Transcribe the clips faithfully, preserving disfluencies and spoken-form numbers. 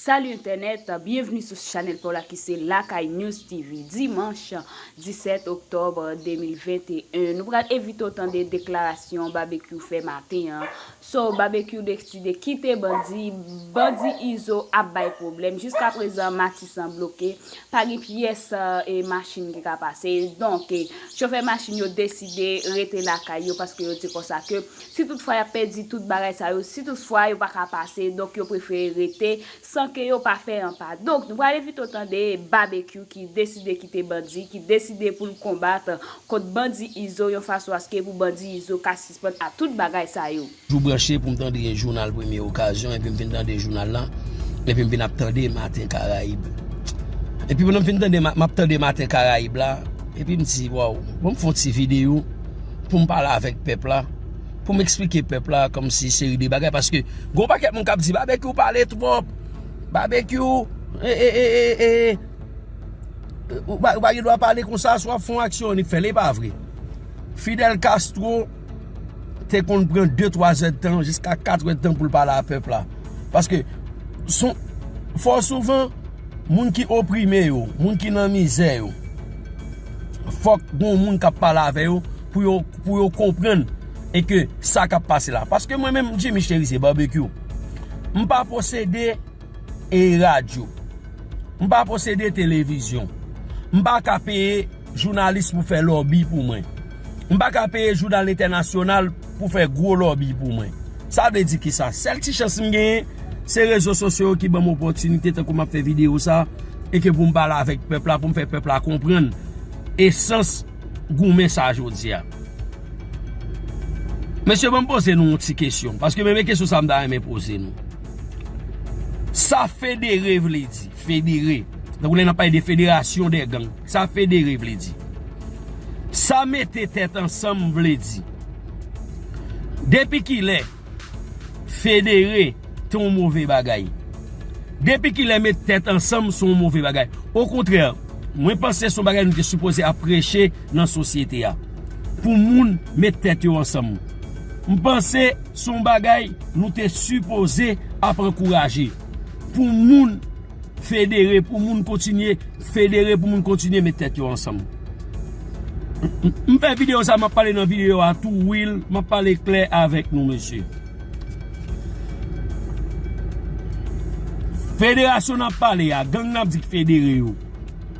Salut entènèt, byenvni sou chanèl pa w la ki se Lakay News T V. Dimanch disèt oktòb de mil venteyen, nou pral envite w tande deklarasyon Babekyou fè maten an. So, Babekyou deside kite bandi, bandi Izo ap bay pwoblèm. Jiskaprezan, Matisan bloke, pa gen pyès, e, machin ki ka pase. Donk, e, chofè machin yo deside rete lakay yo paske yo di konsa ke si toutfwa y ap pèdi tout bagay sa yo, si toutfwa yo pa ka pase, donk yo prefere rete san ke yo pa fè anpa. Donk, nou pral envite w tande Babekyou ki deside kite bandi, ki deside pou l konbat kont bandi Izo yon fason aske pou bandi Izo ka sispann a tout bagay sa yo. Jou branche pou m tande jounal Premye Okazyon, epi m vin tande jounal la, epi m vin ap tande Maten Karayib. Epi pandan m fin tande, ma- m ap tande Maten Karayib la, epi m di, waw, bon, m fè yon ti videyo pou m pale avèk pèp la, pou m eksplike pèp la kòmsi seri de bagay, paske gon pakèt moun k ap di, Babekyou pale twòp, Babekyou, e, e, e, e, e, ou pa, ou pa gen dwa pale konsa, si w ap fè yon aksyon, annik fè l, e pa vre. Fidel Castro te konn pran de, twa zèdtan, jiska kat èdtan pou l pale a pèp la. Paske, son, fò souvan, moun ki oprime yo, moun ki nan mizè yo, fòk gon moun k ap pale avè yo pou yo, pou yo konprann e ke sa k ap pase la. Paske mwen menm, Jimmy Chérizier Babekyou, m pa posede e radyo. M pa posede televizyon. M pa ka peye jounalis pou fè lòbi pou mwen. M pa ka peye jounal entènasyonal pou fè gwo lòbi pou mwen. Sa vle di kisa? Sèl ti chans m genyen, se rezo sosyo yo ki ban m opòtinite, tankou m ap fè videyo sa, e ke pou m pale avèk pèp la, pou m fè pèp la konprann esans goumen sa jodi a. Mesye, ban m poze nou yon ti kesyon, paske menm kesyon sa m ta renmen poze nou. Sa federe vle di, federe. Donk, lè n ap pale de fédération des gangs, sa federe vle di. Sa mete tèt ansanm vle di. Depi kilè federe te yon move bagay? Depi kilè met tèt ansanm se yon move bagay? Okontrè, mwen panse se yon bagay nou te sipoze ap preche nan sosyete a. Pou moun met tèt yo ansanm. M panse se yon bagay nou te sipoze ap ankouraje. Pou moun federe, pou moun kontinye federe, pou moun kontinye met tèt yo ansanm. M, m, m fè videyo sa, m ap pale nan videyo a tou, wi, m ap pale klè avèk nou, mesye. Federasyon n ap pale a, gang n ap di k federe yo.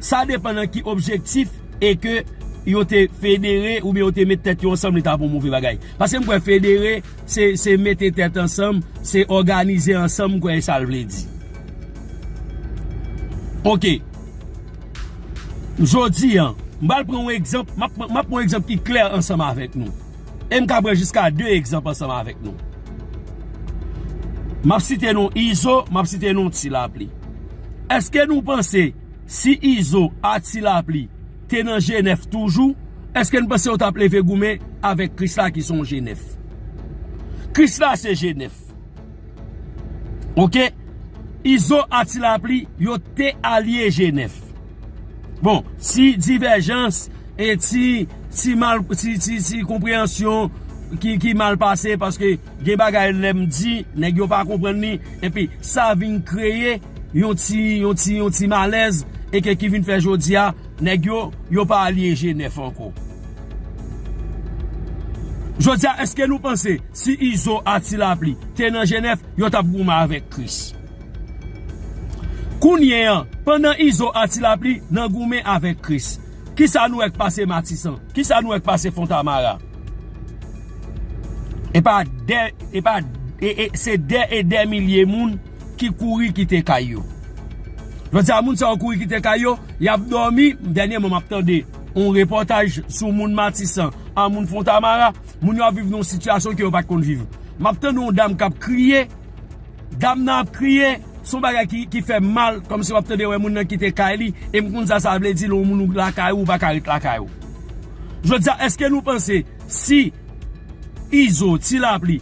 Sa depann nan ki objektif e ke yo te federe oubyen yo te met tèt yo ansanm, li ta pou move bagay. Paske m kwè federe, se, se mete tèt ansanm, se òganize ansanm, m kwè e sa l vle di. Oke. Jodi a, m pral pran yon egzanp, m ap, m ap pran yon egzanp ki klè ansanm avèk nou. E m ka pran jiska de egzanp ansanm avèk nou. M ap site non Izo, m ap site non Ti Lapli. Èske nou panse si Izo a Ti Lapli te nan G nèf toujou, èske n panse yo t ap leve goumen avèk Krisla ki se yon G nèf? Krisla se G nèf. Oke? Izo a Ti Lapli, yo te alye G nèf. Bon, ti divèjans e ti, ti mal, ti, ti, ti konpreyansyon ki, ki mal pase, paske gen bagay lè m di, nèg yo pa konprann li, epi sa vin kreye yon ti, yon ti, yon ti malèz, e ke ki vin fè jodi a, nèg yo, yo pa alye G nèf ankò. Jodi a, èske nou panse si Izo a Ti Lapli te nan G nèf, yo t ap goumen avèk Kris? Kounye a, pandan Izo a Ti Lapli nan goumen avèk Kris, kisa nou wè k pase Matisan? Kisa nou wè k pase Fontamara? E pa dè, e pa, e, e, se dè e dè milye moun ki kouri kite kay yo. Jodi a, moun sa yo kouri kite kay yo, y ap dòmi. Dènyèman, m ap tande yon repòtaj sou moun Matisan a moun Fontamara. Moun yo ap viv nan yon sitiyasyon ke yo pa t konn viv. M ap tande yon dam k ap kriye. Dam nan ap kriye, se yon bagay ki, ki fè m mal, kòmsi w ap tande wè moun nan kite kay li, e m konn sa sa vle di lè yon moun ou lakay ou, ou pa ka ret lakay ou. Jodi a, èske nou panse si Izo, Ti Lapli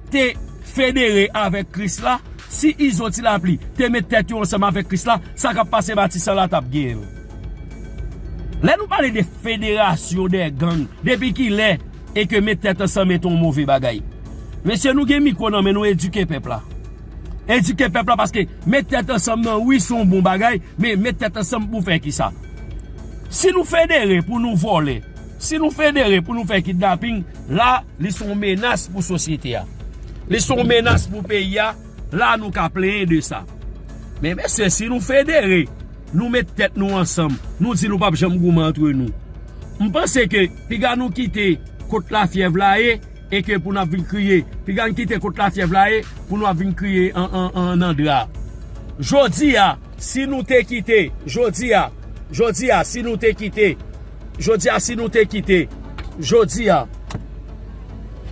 te federe avèk Krisla, si Izo, Ti Lapli te met tèt yo ansanm avèk Krisla, sa k ap pase Matisan la t ap genyen l? Lè nou pale de federasyon dè gang, depi kilè e ke met tèt ansanm e te yon move bagay? Mesye, nou gen mikwo nan men nou, edike pèp la. Edike pèp la, paske met tèt ansanm nan, wi, se yon bon bagay, men met tèt ansanm pou fè kisa? Si nou federe pou nou vòlè, si nou federe pou nou fè kidnaping, la, li se yon menas pou sosyete a. Li se yon menas pou peyi a, la, nou ka plenyen de sa. Men mesye, si nou federe, nou met tèt nou ansanm, nou di nou p ap janm goumen antre nou. M panse ke piga nou kite kot lafyèv la ye, e ke pou n ap vin kriye. Piga n kite kot lafyèv la ye, pou nou ap vin kriye an, an, an, nan dra. Jodi a, si nou te kite, jodi a, jodi a, si nou te kite, jodi a, si nou te kite, jodi a,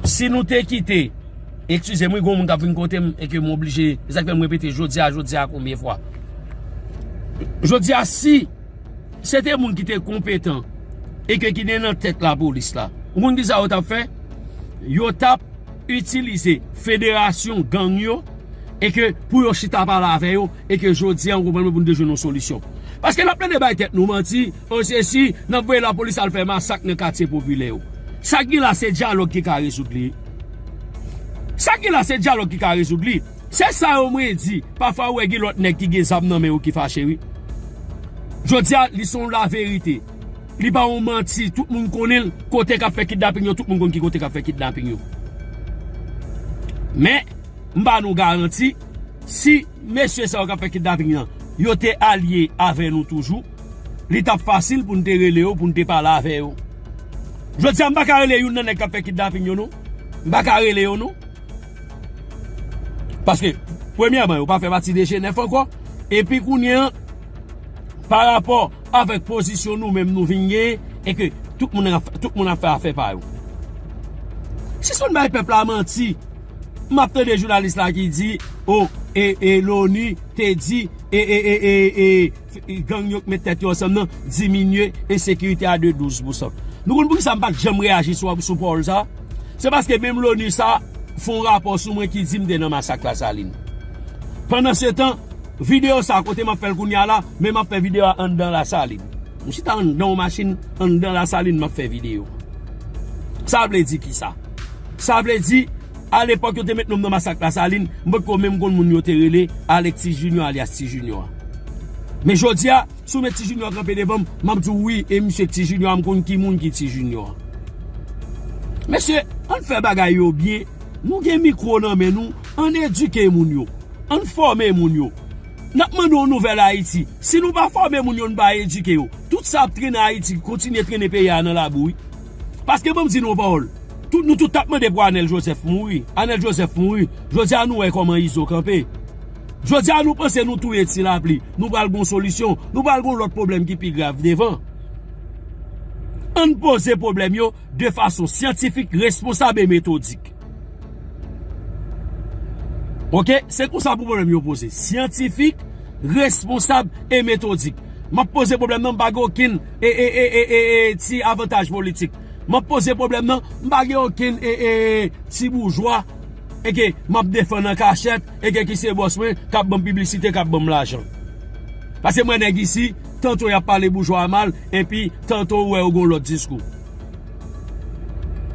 si nou te kite, eskize m, wi, gon moun k ap vin kote m, e ke m oblije, e sa k fè m repete, jodi a, jodi a, konbyen fwa? Jodi a, si se te moun ki te konpetan e ke ki te nan tèt lapolis la, ou konn kisa yo t ap fè? Yo t ap itilize federasyon gang yo e ke pou yo chita pale avè yo e ke jodi a, ou konprann mwen, pou n te jwenn yon solisyon. Paske n ap plede bay tèt nou manti, o sesi, n ap voye lapolis al fè masak nan katye popilè yo. Sa k gen la se dyalòg ki ka rezoud li. Sa k gen la se dyalòg ki ka rezoud li. Se sa yo mwen di. Pafwa ou wè gen lòt nèg ki gen zam nan men yo ki fache, wi. Jodi a, li se yon laverite. Li pa yon manti. Tout moun konnen l, kote k ap fè kidnaping yo, tout moun konn ki kote k ap fè kidnaping yo. Men, m ba nou garanti, si mesye sa yo k ap fè kidnaping nan, yo te alye avè nou toujou, li t ap fasil pou n te rele yo, pou n te pale avè yo. Jodi a, m pa ka rele youn nan nèg k ap fè kidnaping yo, non. M pa ka rele yo, non. Paske, premyèman, yo pa fè pati de G nèf ankò. Epi kounye a, pa rapò avèk pozisyon nou menm nou vin genyen, e ke tout moun ap, tout moun ap fè afè pa yo. Si se yon bay pèp la manti, m ap tande jounalis la ki di, o, e, e, Loni te di, e, e, e, e, e, gang yo k met tèt yo ansanm nan diminye ensekirite a de douz pousan. Nou konn poukisa m pa t janm reyaji sou, sou pawòl sa? Se paske menm Loni sa fè yon rapò sou mwen ki di m te nan masak Lasalin. Pandansetan, videyo sa kote m ap fè l kounye a la, men m ap fè videyo a anndan Lasalin. M chita anndan yon machin, anndan Lasalin, m ap fè videyo. Sa vle di kisa? Sa vle di, alepòk yo te met non m nan masak Lasalin, m potko menm konn moun yo te rele Alek Ti Junior alyas Ti Junior a. Men jodi a, si w met Ti Junior kanpe devan m, m ap di w wi, e misye Ti Junior a, m konn ki moun ki Ti Junior a. Mesye, ann fè bagay yo byen. Nou gen mikwo nan men nou, ann edike moun yo. Ann fòme moun yo. N ap mande yon nouvèl Ayiti. Si nou pa fòme moun yo, nou pa edike yo, tout sa ap trennen Ayiti, kontinye trennen peyi a nan labou, wi. Paske ban m di nou yon pawòl. Tout, nou tout t ap mande pou Anèl Joseph mouri. Anèl Joseph mouri. Jodi a, nou wè kòman Izo kanpe. Jodi a, nou panse nou touye Ti Lapli. Nou pral gon solisyon. Nou pral gon lòt pwoblèm ki pi grav devan. Ann poze pwoblèm yo de fason syantifik, responsab e metodik. Oke? Se konsa pou pwoblèm yo poze. Syantifik, responsab e metodik. M ap poze pwoblèm nan, m pa gen okenn e, e, e, e, e, e, ti avantaj politik. M ap poze pwoblèm nan, m pa gen okenn e, e, e, ti boujwa e ke m ap defann an kachèt e ke ki se bòs mwen, k ap ban m piblisite, k ap ban m lajan. Paske m wè nèg isi, tanto y ap pale boujwa a mal, epi tanto ou wè yo gen yon lòt diskou.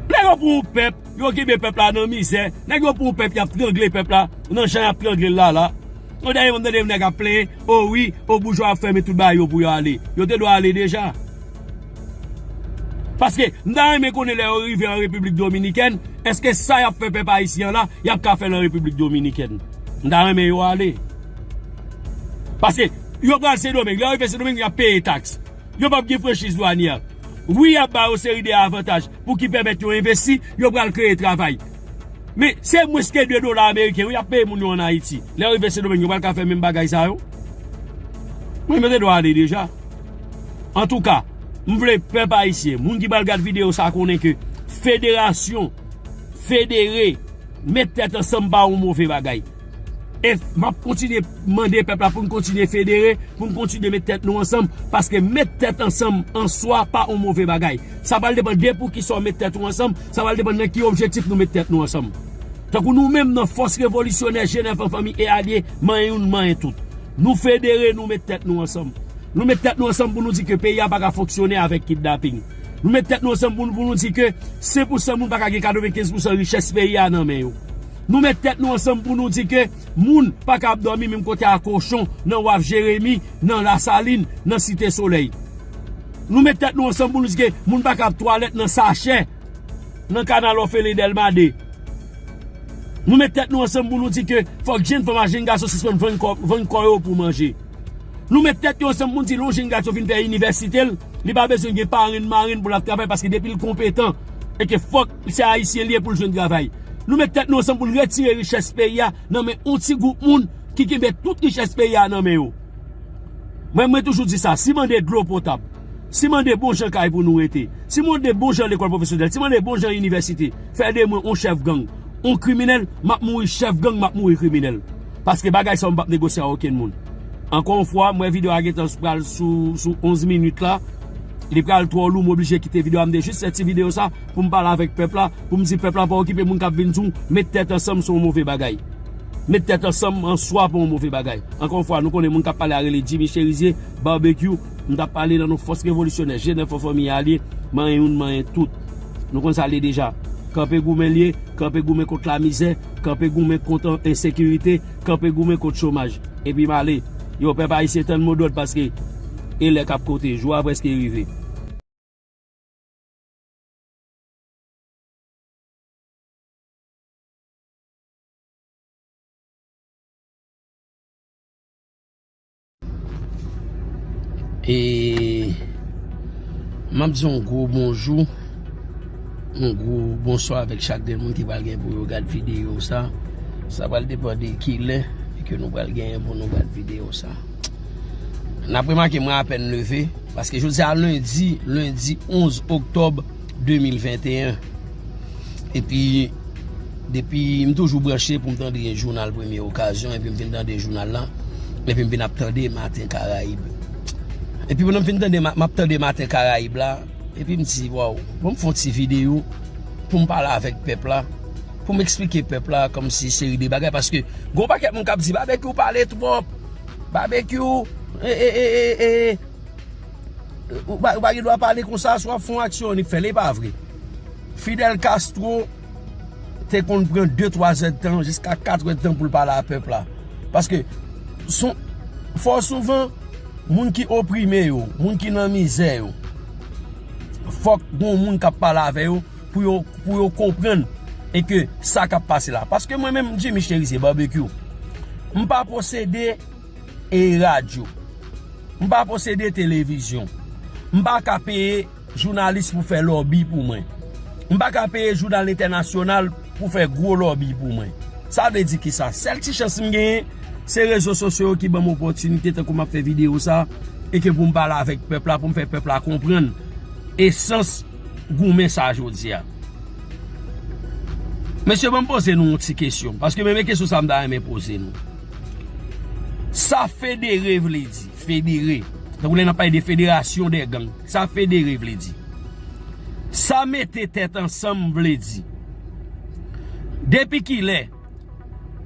Nèg yo pran yon pèp, yo kenbe pèp la nan mizè. Nèg yo pran yon pèp, y ap trangle pèp la nan jan y ap trangle l la la. Yon dènye m tande yon nèg ap plenyen, o wi, o boujwa ap fèmen tout bagay yo pou yo ale. Yo te dwe ale deja. Paske m ta renmen konnen lè yo rive an Repiblik Dominikèn, èske sa y ap fè pèp ayisyen an la, y ap ka fè l an Repiblik Dominikèn? M ta renmen yo ale. Paske yo pral Sendomeng, lè yo rive Sendomeng, y ap peye taks. Yo p ap gen franchiz dwanyè. Wi, y ap ba yo seri de avantaj pou ki pèmèt yo envesti, yo pral kreye travay. Men, se mwens ke de dola ameriken, wi, y ap peye moun yo ann Ayiti. Lè yo rive Sendomeng, yo pral ka fè menm bagay sa yo. Mwen, yo te dwe ale deja. Antouka, m vle pèp ayisyen, moun ki pral gad videyo sa konnen ke federasyon, federe, met tèt ansanm pa yon move bagay. E m ap kontinye mande pèp la pou n kontinye federe, pou n kontinye met tèt nou ansanm, paske met tèt ansanm an swa pa yon move bagay. Sa pral depann de poukisa w met tèt ou ansanm, sa pral depann nan ki objektif nou met tèt nou ansanm. Tankou nou menm nan Fòs Revolisyonè G nèf an fanmi e alye, manyen youn, manyen tout. Nou federe, nou met tèt nou ansanm. Nou met tèt nou ansanm pou nou di ke peyi a pa ka fonksyone avèk kidnaping. Nou met tèt nou ansanm pou, pou nou di ke sen pou san moun pa ka gen katrevenkenz pou san richès peyi a nan men yo. Nou met tèt nou ansanm pou nou di ke moun pa ka ap dòmi menm kote a kochon nan Waf Jeremi, nan Lasalin, nan Site Solèy. Nou met tèt nou ansanm pou nou di ke moun pa ka ap twalèt nan sachè, nan kanal òfelen Dèlma de. Nou met tèt nou ansanm pou nou di ke fòk jenn fanm ak jenn gason sispann vann kò, vann kò yo pou manje. Nou met tèt yo ansanm pou n di lè yon jenn gason fin fè inivèsite l, li pa bezwen gen parenn marenn pou l ap travay paske depi l konpetan e ke fòk se ayisyen li ye pou l jwenn travay. Nou met tèt nou ansanm pou n retire richès peyi a nan men yon ti gwoup moun ki kenbe tout richès peyi a nan men yo. Mwen, mwen toujou di sa, si mande dlo potab, si mande bon jan kay pou nou rete, si mande bon jan lekòl pwofesyonèl, si mande bon jan inivèsite, fè de mwen yon chèf gang, yon kriminèl, m ap mouri chèf gang, m ap mouri kriminèl. Paske bagay sa yo m p ap negosye ak okenn moun. Ankò yon fwa, m wè videyo a gentan pral sou, sou onz minit la. Li pral twò lou, m oblije kite videyo a. M te jis fè ti videyo sa pou m pale avèk pèp la, pou m di pèp la pa okipe moun k ap vin di w, met tèt ansanm se yon move bagay. Met tèt ansanm an swa pa yon move bagay. Ankò yon fwa, nou konnen moun k ap pale a rele Jimmy Cherizier, Barbecue, m t ap pale nan non fòs revolisyonè, G nèf an fanmi a li ye, manyen youn, manyen tout. Nou konn sa l ye deja. Kanpe goumen l ye, kanpe goumen kont lamizè, kanpe goumen kont ensekirite, kanpe goumen kont chomaj. Epi m ale. Yo, pèp ayisyen, tann mo dòd paske e lè k ap konte, jou a prèske rive. E m ap di yon gwo bonjou, yon gwo bonswa avèk chak grenn moun ki pral gen pou yo gad videyo sa. Sa pral depann de kilè ke nou pral genyen pou nou gad videyo sa. N ap remake mwen apèn leve, paske jodi a lendi, lendi onz oktòb de mil venteyen. Epi, depi m toujou branche pou m tande jounal Premye Okazyon, epi m vin tande jounal la, epi m vin ap tande Maten Karayib. Epi pandan m vin tande, ma- m ap tande Maten Karayib la, epi m di, waw, bon, m fè yon ti videyo pou m pale avèk pèp la, pou m eksplike pèp la kòmsi seri de bagay, paske gon pakèt moun k ap di, Babekyou pale twòp, Babekyou, e, e, e, e, e, ou pa, ou pa gen dwa pale konsa, si w ap fè yon aksyon, annik fè l, e pa vre. Fidel Castro te konn pran de, twa zèdtan, jiska kat èdtan pou l pale a pèp la. Paske, son, fò souvan, moun ki oprime yo, moun ki nan mizè yo, fòk gon moun k ap pale avè yo pou yo, pou yo konprann e ke sa k ap pase la. Paske mwen menm, Jimmy Cherizier Barbecue, m pa posede e radyo. M pa posede televizyon. M pa ka peye jounalis pou fè lòbi pou mwen. M pa ka peye jounal entènasyonal pou fè gwo lòbi pou mwen. Sa vle di kisa? Sèl ti chans m genyen, se rezo sosyo yo ki ban m opòtinite tankou m ap fè videyo sa, e ke pou m pale avèk pèp la, pou m fè pèp la konprann esans goumen sa jodi a. Mesye, ban m poze nou yon ti kesyon, paske menm kesyon sa m ta renmen poze nou. Sa federe vle di, federe, tankou lè n ap pale de federasyon dè gang, sa federe vle di? Sa mete tèt ansanm vle di? Depi kilè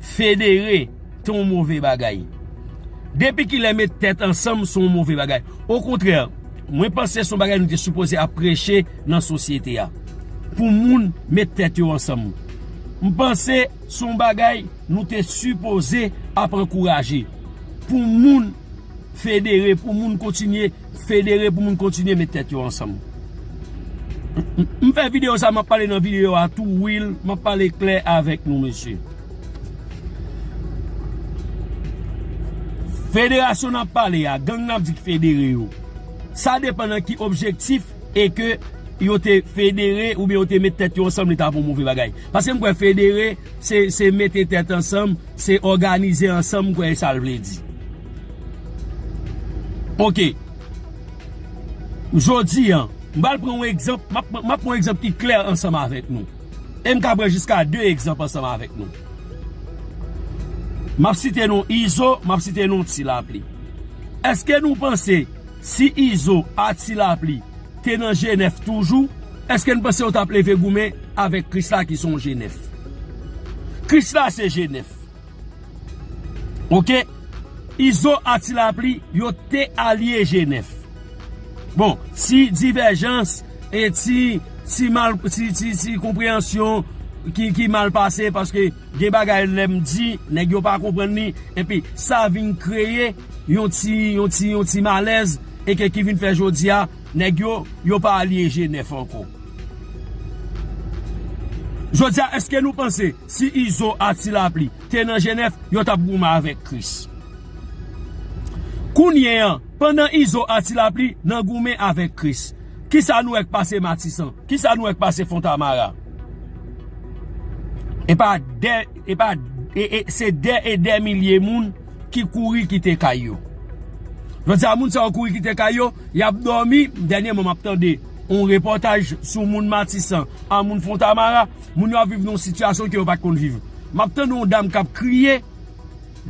federe te yon move bagay? Depi kilè met tèt ansanm se yon move bagay? Okontrè, mwen panse se yon bagay nou te sipoze ap preche nan sosyete a. Pou moun met tèt yo ansanm. M panse se yon bagay nou te sipoze ap ankouraje. Pou moun federe, pou moun kontinye federe, pou moun kontinye met tèt yo ansanm. M, m, m fè videyo sa, m ap pale nan videyo a tou, wi, m ap pale klè avèk nou, mesye. Federasyon n ap pale a, gang n ap di k federe yo. Sa depann nan ki objektif e ke yo te federe oubyen yo te met tèt yo ansanm, li ta pou move bagay. Paske m kwè federe, se, se mete tèt ansanm, se òganize ansanm, m kwè e sa l vle di. Oke. Jodi a, m pral pran yon egzanp, m ap, m ap pran yon egzanp ki klè ansanm avèk nou. E m ka pran jiska de egzanp ansanm avèk nou. M ap site non Izo, m ap site non Ti Lapli. Èske nou panse si Izo a Ti Lapli te nan G nèf toujou, èske n panse yo t ap leve goumen avèk Krisla ki se yon G nèf? Krisla se G nèf. Oke? Izo a Ti Lapli, yo te alye G nèf. Bon, ti divèjans e ti, ti mal, ti, ti, ti konpreyansyon, ki, ki mal pase, paske gen bagay lè m di, nèg yo pa konprann li, epi sa vin kreye yon ti, yon ti, yon ti malèz, e ke ki vin fè jodi a, nèg yo, yo pa alye Jenèf ankò. Jodi a, èske nou panse si Izo a Ti Lapli te nan Jenèf, yo t ap goumen avèk Kris? Kounye an, pandan Izo a Ti Lapli nan goumen avèk Kris, kisa nou wè k pase Matisan? Kisa nou wè k pase Fontamara? E pa dè, e pa, e, e, se dè e dè milye moun ki kouri kite kay yo. Jodi a, moun sa yo kouri kite kay yo, y ap dòmi. Dènyèman, m ap tande yon repòtaj sou moun Matisan a moun Fontamara. Moun yo ap viv nan yon sitiyasyon ke yo pa t konn viv. M ap tande yon dam k ap kriye.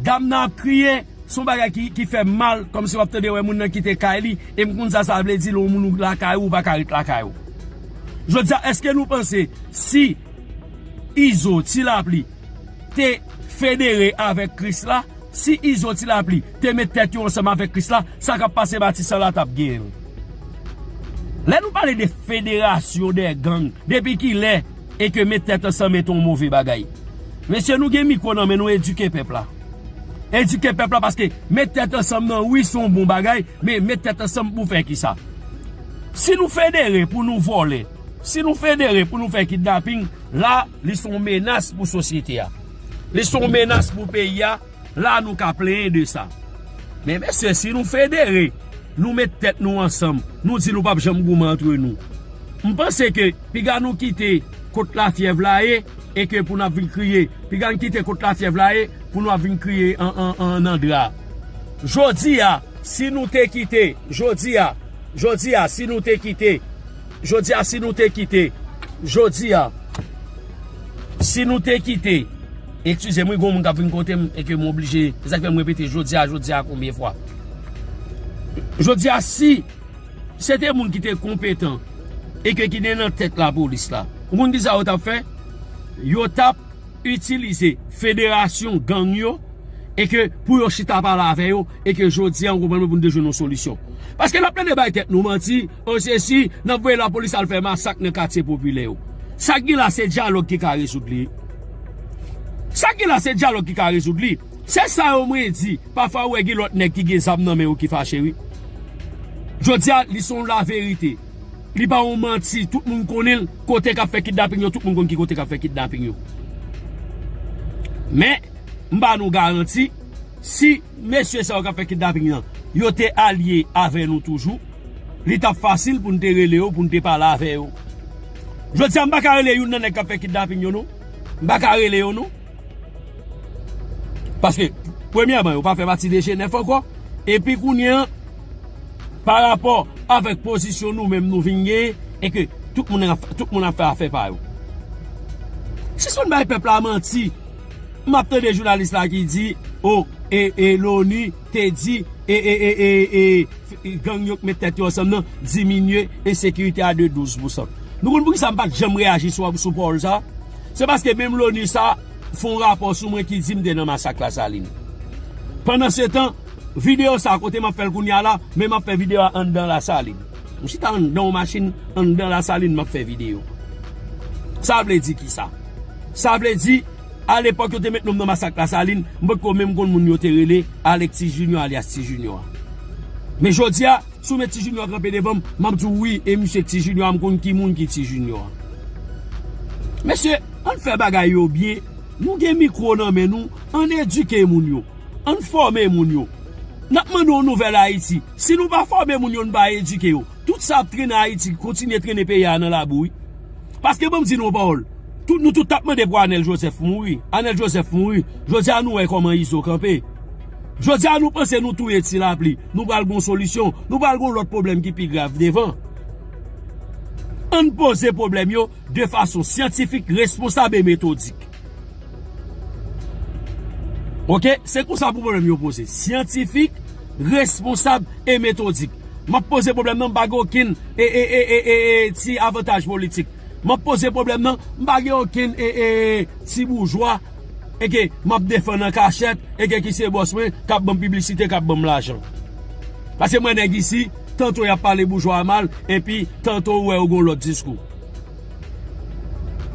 Dam nan ap kriye, se yon bagay ki, ki fè m mal, kòmsi w ap tande wè moun nan kite kay li, e m konn sa sa vle di lè yon moun ou lakay ou, ou pa ka ret lakay ou. Jodi a, èske nou panse si Izo, Ti Lapli, te federe avèk Kris la, si Izo, Ti Lapli, te met tèt yo ansanm avèk Kris la, sa k ap pase Matisan la t ap genyen l. Lè nou pale de federasyon de gang, depi kilè e ke met tèt ansanm e te yon move bagay? Mesye, nou gen mikwo nan men nou, edike pèp la. Edike pèp la, paske met tèt ansanm nan, wi, se yon bon bagay, men met tèt ansanm pou fè kisa? Si nou federe pou nou vòlè, si nou federe pou nou fè kidnaping, la, li se yon menas pou sosyete a. Li se yon menas pou peyi a, la nou ka plenyen de sa. Men mesye, si nou federe, nou met tèt nou ansanm, nou di nou p ap janm goumen antre nou. M panse ke piga nou kite kot lafyèv la ye, e ke pou n ap vin kriye. Piga n kite kot lafyèv la ye, pou nou ap vin kriye an, an, an, nan dra. Jodi a, si nou te kite, jodi a, jodi a, si nou te kite, jodi a, si nou te kite, jodi a, si nou te kite, eskize m, wi, gon moun k ap vin kote m, e ke m oblije, se sa k fè m repete, jodi a, jodi a, konbyen fwa? Jodi a, si se te moun ki te konpetan, e ke ki te nan tèt lapolis la, ou konn kisa yo t ap fè? Yo t ap itilize federasyon gang yo, e ke pou yo chita pale avè yo, e ke jodi a, ou konprann mwen, pou n te jwenn yon solisyon. Paske n ap plede bay tèt nou manti, o sesi, n ap voye lapolis al fè masak nan katye popilè yo. Sa k gen la, se dyalòg ki ka rezoud li. Sa k gen la, se dyalòg ki ka rezoud li. Se sa yo mwen di, pafwa ou wè gen lòt nèg ki gen zam nan men yo ki fache, wi. Jodi a, li se yon laverite. Li pa yon manti, tout moun konnen l, kote k ap fè kidnaping yo, tout moun konn ki kote k ap fè kidnaping yo. Men, m ba nou garanti, si mesye sa yo k ap fè kidnaping nan, yo te alye avè nou toujou, li t ap fasil pou n te rele yo, pou n te pale avè yo. Jodi a, m pa ka rele youn nan nèg k ap fè kidnaping yo, non. M pa ka rele yo, non. Paske, premyèman, yo pa fè pati de Jenèf ankò. Epi kounye an, pa rapò avèk pozisyon nou menm nou vin genyen, e ke tout moun ap, tout moun ap fè afè pa yo. Sispann bay pèp la manti. M ap tande jounalis la ki di, o, e, e, Loni te di, e, e, e, e, e, gang yo k met tèt yo ansanm nan diminye ensekirite a de douz pousan. Nou konn poukisa m pa t janm reyaji sou, sou pawòl sa? Se paske menm Loni sa fè yon rapò sou mwen ki di m te nan masak Lasalin. Pandansetan, videyo sa kote m ap fè l kounye a la, men m ap fè videyo a anndan Lasalin. M chita anndan yon machin, anndan Lasalin, m ap fè videyo. Sa vle di kisa? Sa vle di, alepòk yo te met non m nan masak Lasalin, m potko menm konn moun yo te rele Alex Ti Junior alyas Ti Junior a. Men jodi a, si w met Ti Junior kanpe devan m, m ap di w wi, e misye Ti Junior a, m konn ki moun ki Ti Junior a. Mesye, ann fè bagay yo byen, nou gen mikwo nan men nou, ann edike moun yo, ann fòme moun yo. N ap mande yon nouvèl Ayiti. Si nou pa fòme moun yo, nou pa edike yo, tout sa ap trennen Ayiti, kontinye trennen peyi a nan labou, wi. Paske ban m di nou yon pawòl. Tout, nou tout t ap mande pou Anèl Jozèf mouri. Anèl Jozèf mouri. Jodi a nou wè kòman Izo kanpe. Jodi a nou panse nou touye Ti Lapli. Nou pral gon solisyon. Nou pral gon lòt pwoblèm ki pi grav devan. Ann poze pwoblèm yo de fason syantifik, responsab e metodik. Oke? Se konsa pou pwoblèm yo poze. Syantifik, responsab e metodik. M ap poze pwoblèm nan, m pa gen okenn e, e, e, e, e, e, ti avantaj politik. M ap poze pwoblèm nan, m pa gen okenn e, e, e, ti boujwa e ke m ap defann an kachèt e ke ki se bòs mwen, k ap ban m piblisite, k ap ban m lajan. Paske m wè nèg isi, tanto y ap pale boujwa a mal, epi tanto ou wè yo gen yon lòt diskou.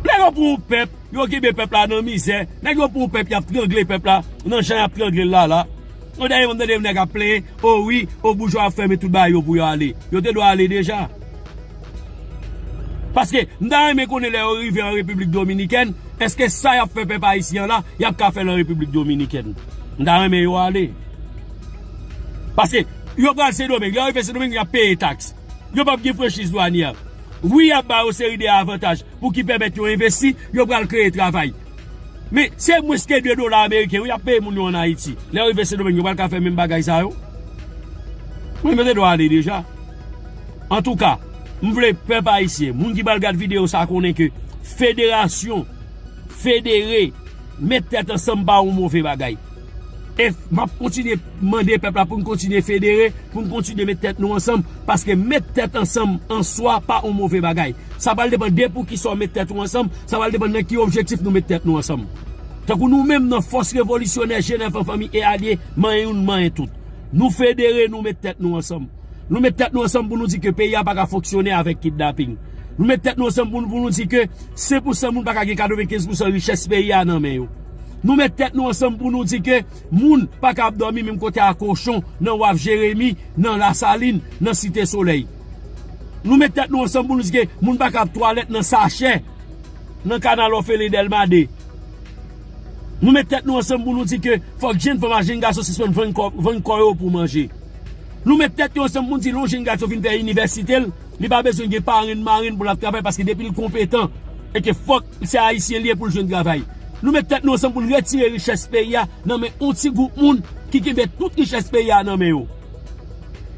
Nèg Yo pran yon pèp, yo kenbe pèp la nan mizè. Nèg yo pran yon pèp, y ap trangle pèp la nan jan y ap trangle l la la. Yon dènye m tande yon nèg ap plenyen, o wi, o boujwa ap fèmen tout bagay yo pou yo ale. Yo te dwe ale deja. Paske m ta renmen konnen lè yo rive an Repiblik Dominikèn, èske sa y ap fè pèp ayisyen an la, y ap ka fè l an Repiblik Dominikèn? M ta renmen yo ale. Paske yo pral Sendomeng, lè yo rive Sendomeng, y ap peye taks. Yo p ap gen franchiz dwanyè. Wi, y ap ba yo seri de avantaj pou ki pèmèt yo envesti, yo pral kreye travay. Men se mwens ke de dola ameriken wi y ap peye moun yo ann Ayiti. Lè yo rive Sendomeng, yo pral ka fè menm bagay sa yo. Mwen, mwen te dwe ale deja. Antouka, m vle pèp ayisyen, moun ki pral gad videyo sa konnen ke federasyon, federe, met tèt ansanm pa yon move bagay. E m ap kontinye mande pèp la pou n kontinye federe, pou n kontinye met tèt nou ansanm, paske met tèt ansanm an swa pa yon move bagay. Sa pral depann de poukisa w met tèt ou ansanm, sa pral depann nan ki objektif nou met tèt nou ansanm. Tankou nou menm nan Fòs Revolisyonè G nèf an fanmi e alye, manyen youn, manyen tout. Nou federe, nou met tèt nou ansanm. Nou met tèt nou ansanm pou nou di ke peyi a pa ka fonksyone avèk kidnaping. Nou met tèt nou ansanm pou, pou nou di ke sen pou san moun pa ka gen katrevenkenz pou san richès peyi a nan men yo. Nou met tèt nou ansanm pou nou di ke moun pa ka ap dòmi menm kote a kochon nan Waf Jeremi, nan Lasalin, nan Site Solèy. Nou met tèt nou ansanm pou nou di ke moun pa ka ap twalèt nan sachè, nan kanal òfelen Dèlma de. Nou met tèt nou ansanm pou nou di ke fòk jenn fanm ak jenn gason sispann vann kò, vann kò yo pou manje. Nou met tèt yo ansanm pou nou di lè yon jenn gason fin fè inivèsite l, li pa bezwen gen parenn marenn pou l ap travay paske depi l konpetan, e ke fòk se ayisyen li ye pou l jwenn travay. Nou met tèt nou ansanm pou n retire richès peyi a nan men yon ti gwoup moun ki kenbe tout richès peyi a nan men yo.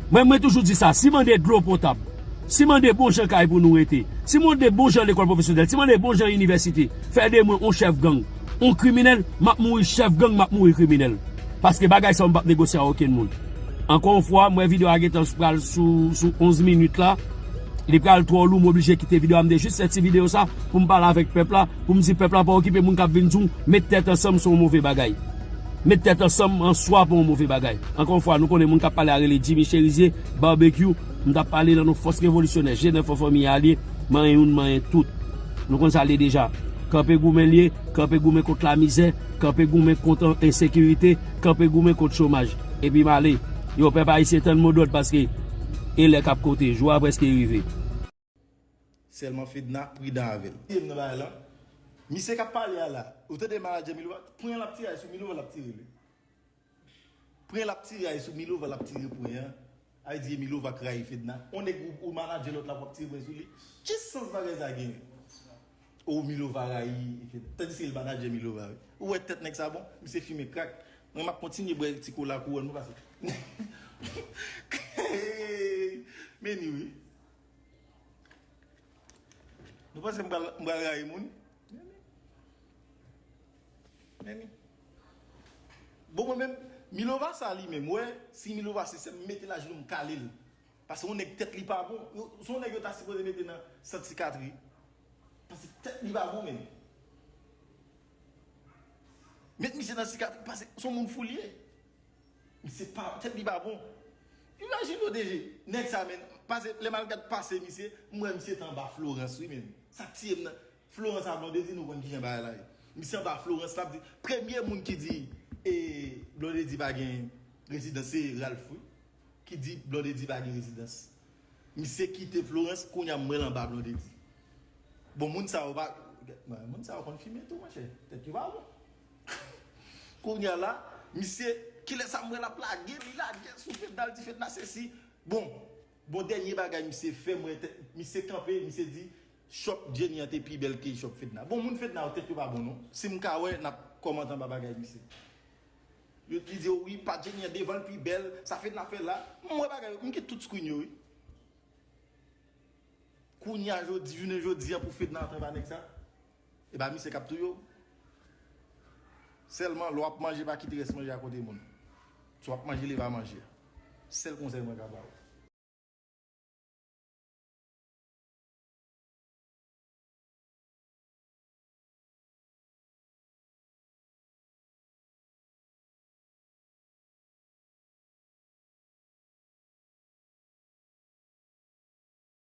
Mwen, mwen toujou di sa, si mande dlo potab, si mande bon jan kay pou nou rete, si mande bon jan lekòl pwofesyonèl, si mande bon jan inivèsite, fè de mwen yon chèf gang, yon kriminèl, m ap mouri chèf gang, m ap mouri kriminèl. Paske bagay sa yo m p ap negosye ak okenn moun. Ankò yon fwa, m wè videyo a gentan pral sou, sou onz minit la. Li pral twò lou, m oblije kite videyo a. M te jis fè ti videyo sa pou m pale avèk pèp la, pou m di pèp la pa okipe moun k ap vin di w met tèt ansanm se yon move bagay. Met tèt ansanm an swa pa yon move bagay. Ankò yon fwa, nou konnen moun k ap pale a rele Jimmy Cherizier, Barbecue, m t ap pale nan non Fòs Revolisyonè, G nèf an fanmi alye, manyen youn, manyen tout. Nou konn sa l ye deja. Kanpe goumen l ye, kanpe goumen kont lamizè, kanpe goumen kont ensekirite, kanpe goumen kont chomaj. Epi m ale. Yo, pèp ayisyen, tann mo dòd paske e lè k ap konte, jou a prèske rive. Sèlman Fedna pridan avè l. Li menm nan bagay lan. Misye k ap pale a la. Ou tande manadjè Milova? Pwen l ap tire sou Milova, l ap tire li. Pwen l ap tire sou Milova, l ap tire pwen an. Ay di Milova k rayi Fedna. On nèg ou, ou manadjè lòt la, w ap tire pwen sou li. Ki sans bagay sa genyen? O Milova rayi Fedna. Tandiske l manadjè Milova, wi. Ou wè tèt nèg sa bon? Misye fimen krak. Mwen, m ap kontinye bwè ti kola kouwòn mwen pase. Men ni wi. Nou panse m pral, m pral rayi moun? Men ni. Bon, mwen menm, Milova sa li menm, wè, si Milova se sè m, mete l ajenou m kale l. Paske yon nèg tèt li pa bon, yo, se yon nèg yo ta sipoze mete nan sant sikatri. Paske tèt li pa bon menm. Met misye nan sikatri, paske se yon moun fou li ye. Misye pa, tèt li pa bon. Imajine w, D J, nèg sa menm, pase, lè m al gad pase misye, m wè misye te anba Florence wi menm. Sa k tiye m nan, Florence a Blondedy, nou konn kijan bagay la ye. Misye anba Florence, l ap di, premye moun ki di, e, Blondedy pa gen rezidans, se Ralph wi. Ki di Blondedy pa gen rezidans. Misye kite Florence, kounye a m wè l anba Blondedy. Bon, moun sa yo pa, moun sa yo konn fimen tou, monchè. Tèt yo pa bon. Kounye a la, misye, kilè sa m wè l ap lage, li lage sou Fedna, l di Fedna sesi. Bon, bon, dènye bagay misye fè, m wè tèt, misye kanpe, misye di, shop Jenny an te pi bèl ke shop Fedna. Bon, moun Fedna yo, tèt yo pa bon, non. Si m ka wè, n ap kòmante anba bagay misye. Yo, li di, wi, pa Jenny an devan l pi bèl, sa Fedna fè la. M wè bagay yo, m gen tout screen yo, wi. Kounye a jodi, jounen jodi an pou Fedna antre anba nèg sa. E pa misye k ap touye w. Sèlman, lè w ap manje, pa kite rès manje a kote moun. Si w ap manje, leve a manje. Sèl konsèy mwen ka ba w.